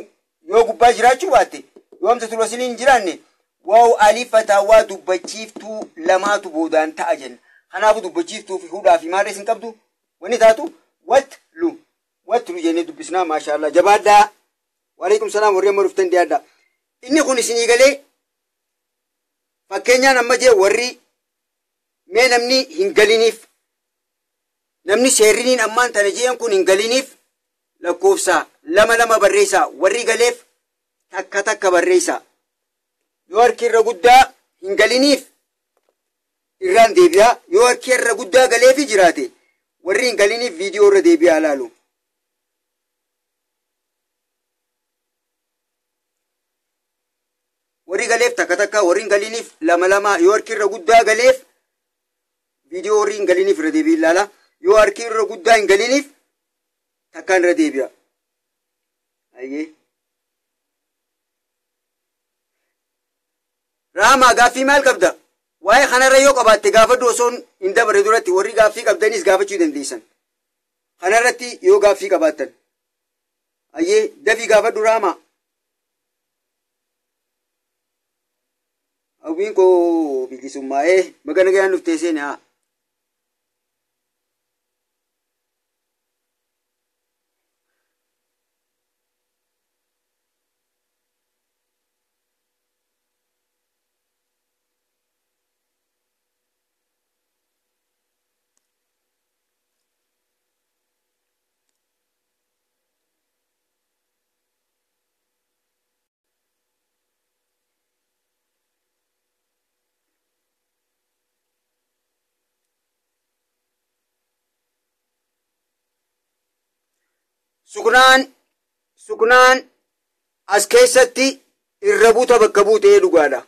yoo gubbaa jiraachuu baatte, yoo hamzatul wasilii hin jiraanne, waaw aliifataawaa dubbachiiftuu lamaatu boodaan ta'a jenna. Kanaafuu dubbachiiftuu fi hudhaa fi maal isin qabdu wanni taatu watlu watlu jennee dubbisnaa. Maashaallah, jabaadhaa. Waalaikum salaam. Warri amma dhuftan dhiyaadhaa. Inni kun isinii galee? Fakkeenyaan amma jee warri mee namni hin galiniif, namni seerriniin ammaan tana jeen kun hin galiniif, lakkoofsa lama lama barreessaa. Warri galeef takka takka barreessaa. Yoo harki irra guddaa hin galiniif irraan deebi'aa, yoo harki irra guddaa galeefi jiraate, warri hin galiniif viidiyoo irra deebi'aa laalu. Warri galeef takka takka, warri hin galiniif lama lama. Yoo harki irra guddaa galeef viidiyoo warri hin galiniif irra deebi'ee ilaala. Yoo harki irra guddaa hin galiniif takkaan irra deebi'a. Ayyee. Raamaa, gaaffii maal qabda? Waa'ee kanarra yoo qabaatte gaafadhu osoo hin dabarre duratti. Warri gaaffii qabdanis gaafachuu dandeessan. Kanarratti yoo gaaffii qabaattan. Ayyee, dafii gaafadhu, Raamaa. Hawwiin koo bilisummaa'ee baga nagaan dhuftee seeni haa. Sukunaan as keessatti irra buta bakka buutee dhugaadha.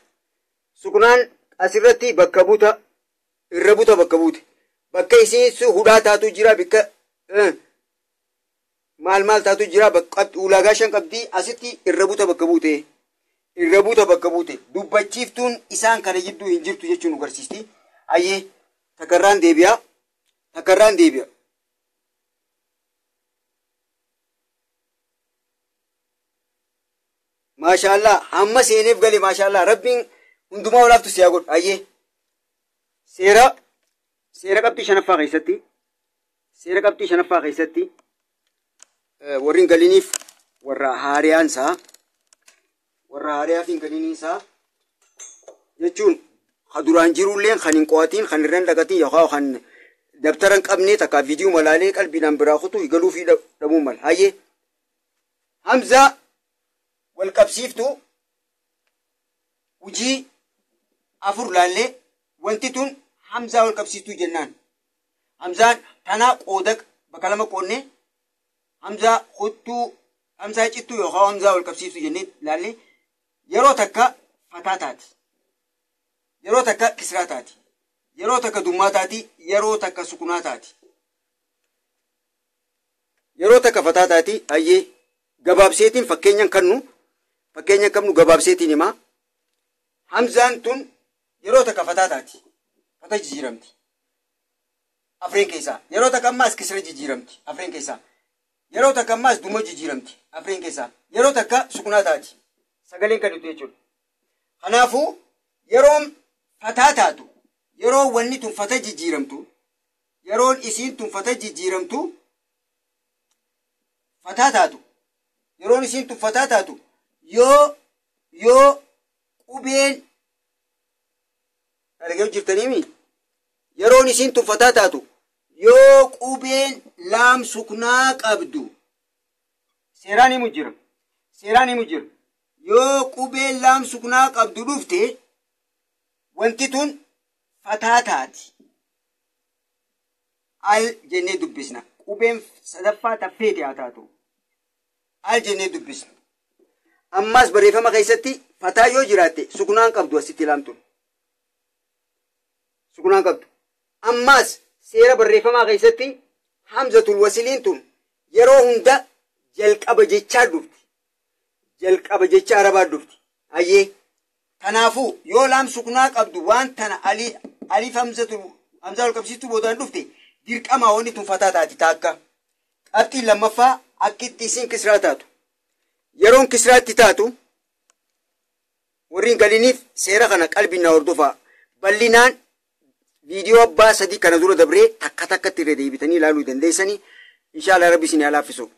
Sukunaan asirratti bakka buta, irra buta bakka buute. Bakka isiin hudhaa taatu jira, bakka maal maal taatu jira, bakka ulaagaa shan qabdii, asitti irra buta bakka buute. Irra buta bakka buute. Dubbachiiftuun isaan kana jidduu hin jirtu jechuun nu agarsiisti. Ayyee, takarraan deebi'a. Takarraan deebi'a. Maashaallah, hamma seeneef gale, maashaallah, rabbiin hundumaa olaaftu siyaa godhu. Ayyee, seera qabxii shanaffaa keessatti, seera qabxii shanaffaa keessatti, warri hin galiniif, warra haariyaansaa, warra haariyaa fi hin galiniinsaa jechuun ka duraan jirulleen kan hin qo'atiin, kan irra hin dhaqatiin, yookaan kan dabtara hin qabne, takka viidiyoo malaalee qalbiidhaan biraa kutu galuu fi dhabuu mala. Hayyee, Hamzaa wal qabsiiftu hujii afur laallee. Wanti tun hamzaa wal qabsiiftuu jennaan. Hamzaan tanaa qooda bakka lama qoonnee, hamzaa kuttuu, hamzaa cittuu yookaan hamzaa wal qabsiiftuu jennee laallee, yeroo takka fataa taati. Yeroo takka kisraa taati. Yeroo takka dummaa taati, yeroo takka sukunaa taati. Yeroo takka fataa taati. Hayyee, gabaabseetiin fakkeenyan kannu, fakkeenya qabnu gabaabseetiin himaa. Hamzaan tun yeroo takka fataa taati. Fata jijjiiramti. Afreen keessaa. Yeroo takka ammaas kisra jijjiiramti. Afreen keessaa. Yeroo takka ammaas duma jijjiiramti. Afreen keessaa. Yeroo takka sukunaa taati. Sagaleen kan itti jechuudha. Kanaafuu yeroon fataa taatu, yeroo wanni tun fata jijjiiramtu, yeroon isiin tun fata jijjiiramtu, fataa taatu, yeroon isiin tun fataa taatu, yoo qubeen argaa jirtaniimi, yeroon isiin tun fataa taatu yoo qubeen laam suknaa qabdu, seeraan himu jira, seeraan himu jira. Yoo qubeen laam suknaa qabdu dhufte, wanti tun fataa taati. Al jennee dubbisna. Qubeen sadaffaa taffeete haa taatu. Al jennee dubbisna. Ammas barreeffama keessatti fataa yoo jiraatte suknaan qabdu asitti laamtu. Suknaan qabdu. Ammas seera barreeffamaa keessatti hamzatul wasiliin tun yeroo hunda jalqaba jechaa dhufti. Jalqaba jecha arabaa dhufti. Hayyee. Kanaafuu yoo laam suknaa qabdu waan tana aliif hamzatul hamzaa wal qabsiistuu boodaan dhufte, dirqama wanni tun fataa taati taakka. Qabxiin lammaffaa akkitti isiin kisraa taatu. Yeroon kisraatti taatu, warri hin galiniif seera kana qalbiin na hordofaa. Bal'inaan viidiyoo abbaa sadii kana dura dabree takka takkatti irra deebitanii ilaaluu dandeessanii. Inshaallah rabbi isin haa laaffisu.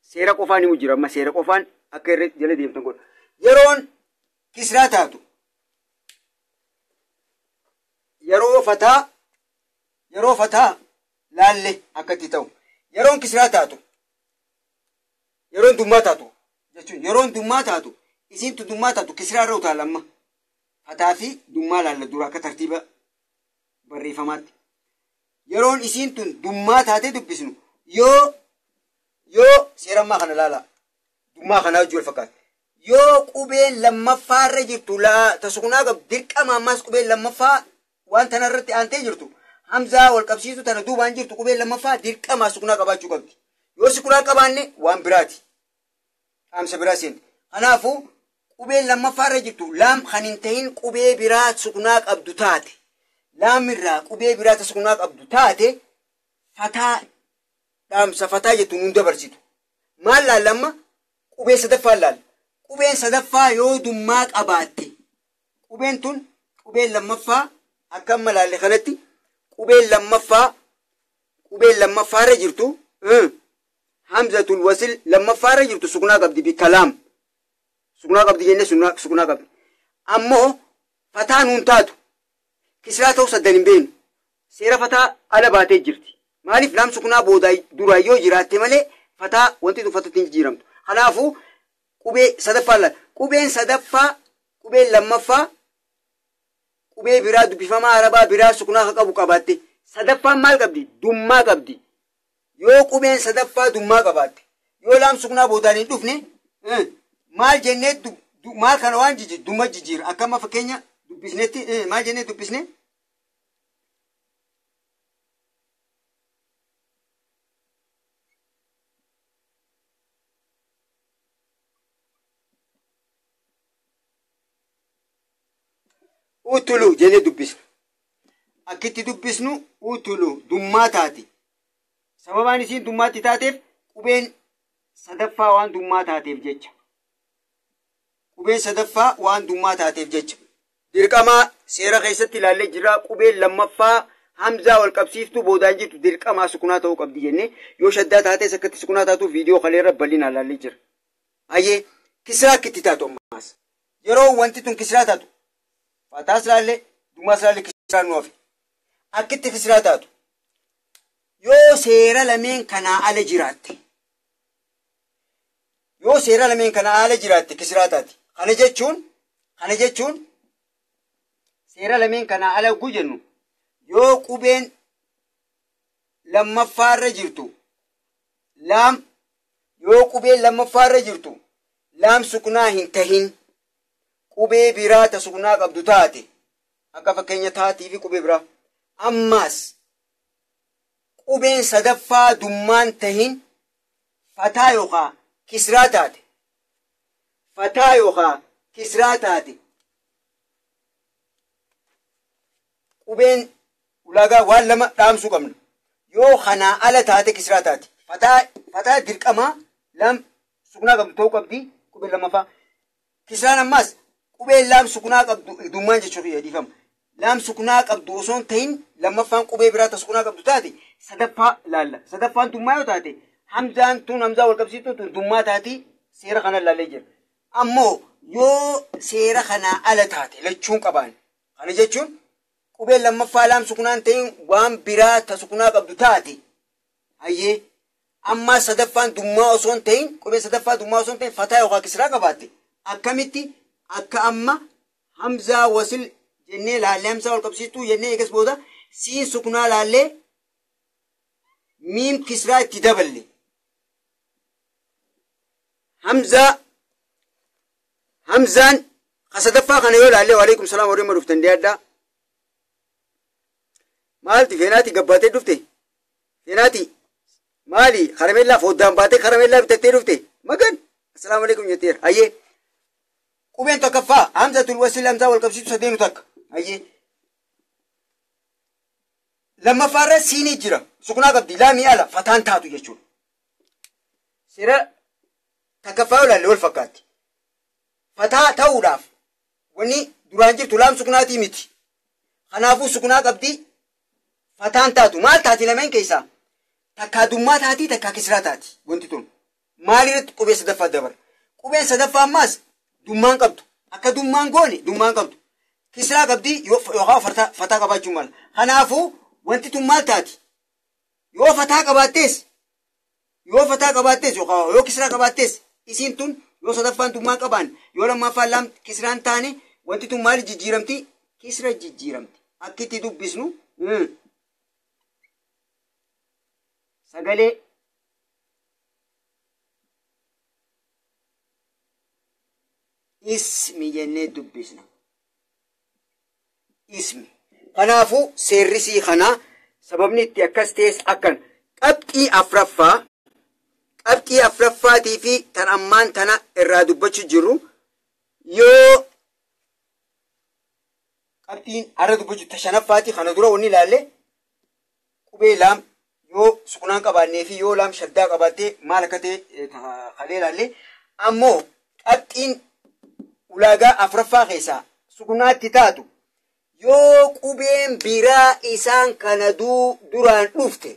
Seera qofaan himu jira, amma seera qofaan akka irra jala deemtan godha. Yeroon kisraa taatu, yeroo fataa laalle akka itti ta'u. Yeroon kisraa taatu, yeroon dummaa taatu jechuun, yeroon dummaa taatu, isiin tun dummaa taatu, kisraa irra utaala amma. Fataa fi dummaa laalla dura akka tartiiba barreeffamaatti. Yeroon isiin tun dummaa taatee dubbisnu, yoo seerammaa kana laala, dummaa kanaa wajji wal fakkaata. Yoo qubeen lammaffaarra jirtu laa tasukunaa qabdu, dirqama ammaas qubeen lammaffaa waan tanarratti aantee jirtu, hamzaa wal qabsiisu tana duubaan jirtu, qubeen lammaffaa dirqama sukunaa qabaachuu qabdi. Yoo sukunaa qabaanne waan biraati. Dhaamsa biraa seenti. Kanaafuu qubeen lammaffaarra jirtu laam kan hin ta'in qubee biraa sukunaa qabdu taate, laamirraa qubee biraa sukunaa qabdu taate, fataa dhaamsa fataa jettu nuun dabarsitu. Maal laallamma? Qubee sadaffaa laalla. Qubeen sadaffaa yoo dummaa qabaatte, qubeen tun, qubeen lammaffaa akka amma laalle kanatti, qubeen lammaffaarra jirtu, hamzatul wasil lammaffaarra jirtu sukunaa qabdi, bikka laam sukunaa qabdi jennee sukunaa qabdi. Ammoo fataa nuun taatu, kisraa ta'uu saddan hin beeknu. Seera fataa ala baatee jirti. Maaliif? Laam sukunaa boodaa duraa yoo jiraatte malee fataa wanti tun fatatti hin jijjiiramtu. Kanaafuu qubee sadaffaa laala. Qubeen sadaffaa, qubeen lammaffaa qubee biraa dubbifamaa arabaa biraa sukunaa akka qabu qabaatte, sadaffaan maal qabdi? Dummaa qabdi. Yoo qubeen sadaffaa dummaa qabaatte, yoo laam sukunaa boodaan hin dhufne, maal jennee maal kana waan jijjiir dumma jijjiira? Akka amma fakkeenya dubbisnetti, maal jennee dubbisne? Utulu jennee dubbisna. Akkitti dubbisnu utulu dummaa taati. Sababaan isiin dummaatti taateef qubeen sadaffaa waan dummaa taateef jecha. Qubeen sadaffaa waan dummaa taateef jecha. Dirqamaa seera keessatti ilaallee jira, qubeen lammaffaa hamzaa wal qabsiiftuu boodaan jirtu dirqamaa sukunaa ta'uu qabdi jennee, yoo shaddaa taates akkatti sukunaa taatu viidiyoo kaleerra bal'inaan ilaallee jira. Hayyee, kisraa akkitti taatu ammaas. Yeroo wanti tun kisraa taatu, fataas laallee, dummaas laallee, kisraa nu hafe. Akkitti kisraa taatu, yoo seera lameen kanaa ala jiraatte, yoo seera lameen kanaa ala jiraatte kisraa taati. Kana jechuun seera lameen kanaa ala hogguu jennu, yoo qubeen lammaffaarra jirtu laam, yoo qubeen lammaffaarra jirtu laam suknaa hin tahin qubee biraa ta suknaa qabdu taate, akka fakkeenya taatii fi qubee biraa Ammaas qubeen sadaffaa dummaan tahin fataa yookaa kisraa taate. Fataa yookaa kisraa taate. Qubeen ulaagaa waan lama dhaamsuu qabna. Yoo kanaa ala taate kisraa taate. Fataa dirqamaa lam sukunaa qabdu ta'uu qabdi qubeen lammaffaa. Kisraan ammaas qubeen laam sukunaa qabdu dummaan jechuuf dhiifama. Laam sukunaa qabdu osoo hin ta'in lammaffaan qubee biraa ta sukunaa qabdu taate sadaffaa laalla. Sadaffaan dummaa yoo taate hamzaan tun hamzaa wal qabsiiftuun tun dummaa taati seera kana laallee jira. Ammoo yoo seera kanaa ala taate lachuun qabaan. Kana jechuun qubeen lammaffaa laam sukunaan ta'in waan biraa ta sukunaa qabdu taate hayyee ammaa sadaffaan dummaa osoo hin ta'in qubeen sadaffaa dummaa osoo hin ta'in fataa yookaan kisraa qabaatte akkamitti akka amma hamzaa wasil jennee laallee hamzaa wal qabsiistuu jennee eegas booda siin sukunaa laallee miim kisraa itti daballe. Hamzaan sadaffaa kana yoo laallee waalaikum salaam warri dhuftan dhiyaadhaa. Maalti feenaati gabbaatee dhufte? Feenaati maali karameellaa foddaan baatee karameellaa bitattee dhufte? Magan assalaamu alaikum jetteera. Hayyee qubeen tokkoffaa hamzatul wasil hamzaa wal qabsiistu sadeenu takka. Hayyee lammaffaarra siinii jira sukunaa qabdi laamii ala fataan taatu jechuudha. Seera takkaffaa yoo laalle wal fakkaatti. Fataa ta'uudhaaf wanni duraan jirtu laam sukunaatii miti. Kanaafuu sukunaa qabdi. Fataan taatu maal taati lameen keessaa takkaa dummaa taati takkaa kisraa taati wanti tun maalirratti qubee sadaffaa dabala. Qubeen sadaffaa ammaas dummaan qabdu akka dummaan goone dummaan qabdu kisraa qabdi yookaan fataa qabaachuu mala. Kanaafuu wanti tun maal taati yoo fataa qabaattees yookaan yoo kisraa qabaattees isiin tun yoo sadaffaan dummaan qabaan yoo lammaffaan laam kisraan taane wanti tun maal jijjiiramti kisra jijjiiramti akka itti dubbisnu. Sagalee ismi jennee dubbisna. Ismi. Kanaafuu seerrisii kanaa sababni itti akkas ta'es akkan qabxii afuraffaatii fi tan ammaan tana irraa dubbachuu jirru yoo qabxiin har'a dubbachuu ta shanaffaatii kana dura wanni ilaalle qubee laam yoo sukunaan qabaannee fi yoo laam shaddaa qabaattee maal akka ta'e kalee ilaalle ammoo qabxiin ulaagaa afuraffaa keessaa sukunaatti taatu yoo qubeen biraa isaan kana duraan dhufte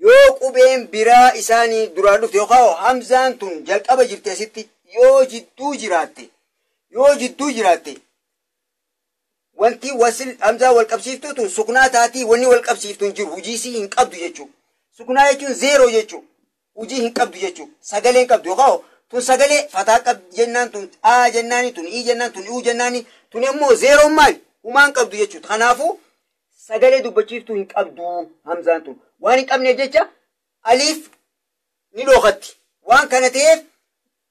yoo qubeen biraa isaanii duraan dhufte yookaan hamzaan tun jalqaba jirte asitti yoo jidduu jiraatte wanti wasil hamzaa wal qabsiiftuu tun sukunaa taatii wanni wal qabsiiftu hin jiru hujii hin qabdu jechuudha. Sukunaa jechuun zeeroo jechuudha. Hujii hin qabdu jechuudha. Sagalee hin qabdu yookaan tun sagalee fataa qabdu jennaan tun aa jennaani tun ii jennaan tun uu jennaani tun immoo zeeroon maali humaa hin qabdu jechuudha. Kanaafuu sagalee dubbachiiftuu hin qabdu hamzaan tun waan hin qabneef jecha aliif ni dhookatti. Waan kana ta'eef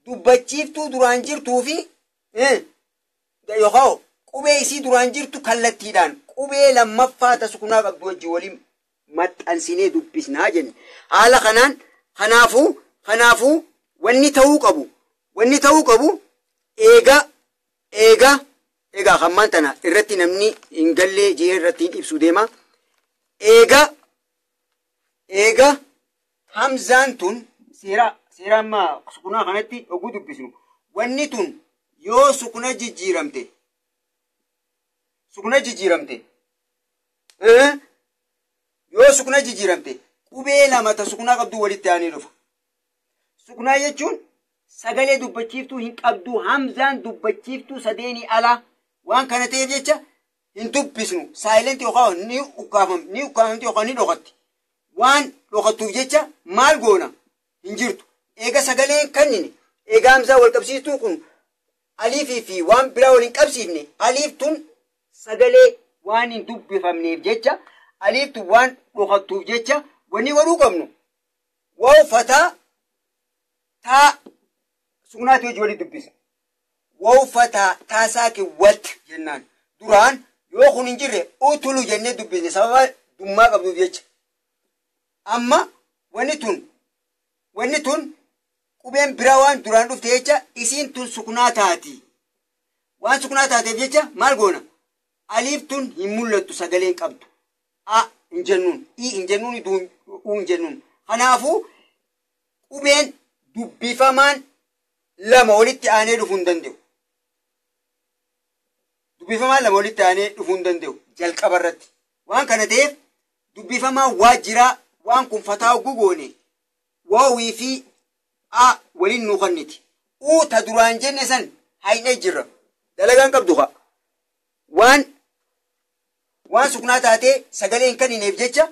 dubbachiiftuu duraan jirtuu fi yookaan qubee isii duraan jirtu kallattiidhaan qubee lammaffaa ta sukunaa qabdu wajjin waliin maxxansinee dubbisnaa jenne. Haala kanaan kanaafuu wanni ta'uu qabu eegaa hammaan tana irratti namni hin gallee jee irratti hin ibsu deema. Eega hamzaan tun seera ammaa sukunaa kanatti oguu dubbisnu wanni tun yoo sukuna jijjiiramte yoo sukuna jijjiiramte qubee lama ta sukunaa qabdu walitti aanee dhufa. Sukunaa jechuun sagalee dubbachiiftuu hin qabdu hamzaan dubbachiiftuu sadeenii ala waan kana ta'eef jecha hin dubbisnu saayilenti yookaan ni ukkaafamti yookaan ni dhokatti. Waan dhokattuuf jecha maal goona hin jirtu. Eega sagaleen kannine eega hamzaa wal qabsiistuu kun aliifii fi waan biraa wal hin qabsiifne aliif tun sagalee waan hin dubbifamneef jecha aliiftu waan dhokattuuf jecha wanni godhuu qabnu waa fataa taa sukunaatti hojii walitti dubbisa. Waa fataa taa saaki wat jennaan duraan Yoo kun hin jirre utulu jennee dubbisne sababa dummaa qabduuf jecha. Amma wanni tun qubeen biraa waan duraan dhufte jecha isiin tun suknaa taati. Waan suknaa taateef jecha maal goona? Aliif tun hin mul'attu sagaleen qabdu. A hin jennuun, I hin jennuun, U hin jennuun. Kanaafuu qubeen dubbifamaan lama walitti aanee dhufuu hin danda'u. Dubbifamaan lama walitti aanee dhufuu hin danda'u jalqaba irratti. Waan kana ta'eef dubbifamaan waajiraa waan kun fataa gogoone waawii fi a waliin nuu kenniti. U ta duraan jenne san haynee jirra. Dalagaan qabdu haa. Waan suknaa taatee sagalee hin kennineef jecha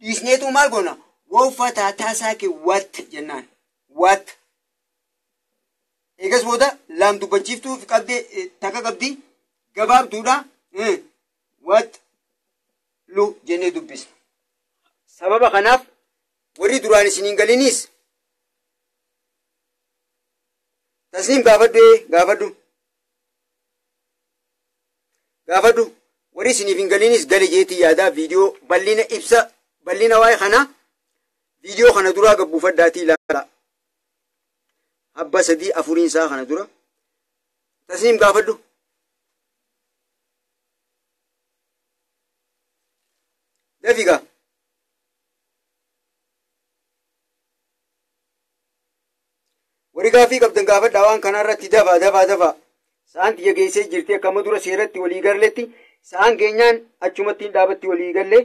dhiisneetu maal goona? Waw fataa taasaa kee wat jennaan. Wat. Eegas booda laam dubbachiiftuu qabdee takka qabdi gabaabduudha. Wat lu jennee dubbisna. Sababa kanaaf warri duraan isiniin galinis tasniim gaafadhu. Gaafadhu warri isiniif hin galinis gale jeetii yaadaa viidiyoo bal'ina ibsa bal'ina waa'ee kana viidiyoo kana duraa gabbuufadhaatii ilaala. Abba 3 4 isaa kana dura tasniim gaafadhu. Dafiga. Warri gaaffii qabdan gaafadhaa waan kanarratti dafaa. Sa'aan xiyya geessee jirti akkama dura seeratti walii galletti sa'aan geenyaan achumatti hin dhaabatti walii galle.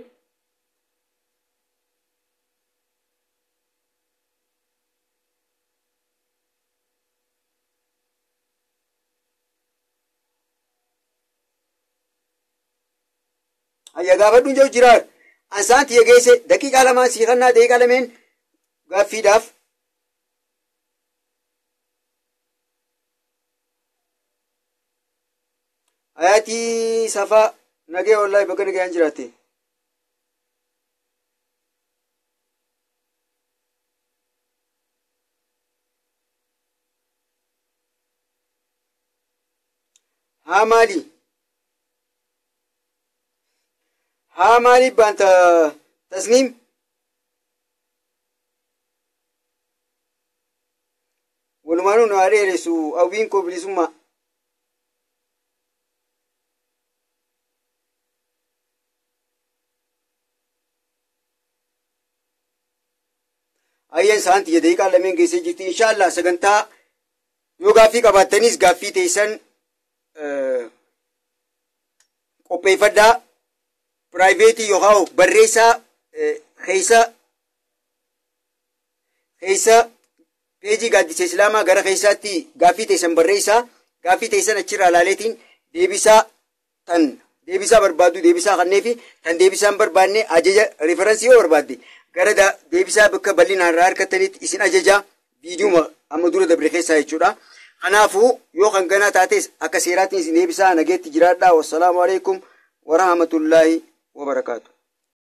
Ayya gaafadhuun jiru jiraar. An sa'aan xiyya geesse daqiiqaa 2 siikannaa daqiiqaa 2 gaaffiidhaaf. Ayatii safaa nagee wallahi bakka nagayaan jiraatte. Haa maali? Haa maali baanta tasniim? Walumaanuu nu haa dheeressu hawwiin koo bilisummaa. Ayyeen sa'aan xiyya daqiiqaa 2 geessee jirti. Inshaallah sagantaa yoo gaaffii qabaattanis gaaffii teessan qopheeffadhaa. Piraayiveetii yookaan barreessaa keessa peejii gaaddisa Islaamaa gara keessaatti gaaffii teessan barreessaa. Gaaffii teessan achirraa ilaaleetiin deebisaa tan deebisaa barbaaddu deebisaa kanneefi tan deebisaa hin barbaanne ajaja referensii yoo barbaadde gara deebisaa bakka bal'inaan irraa harkattanitti isin ajaja viidiyoo amma dura dabre keessaa jechuudha. Kanaafuu yoo kan ganaa taates akka seeraatiin isin deebisaa nageetti jiraadhaa. Wassalaamu alaikum warahmatullaahi wabarakaatu.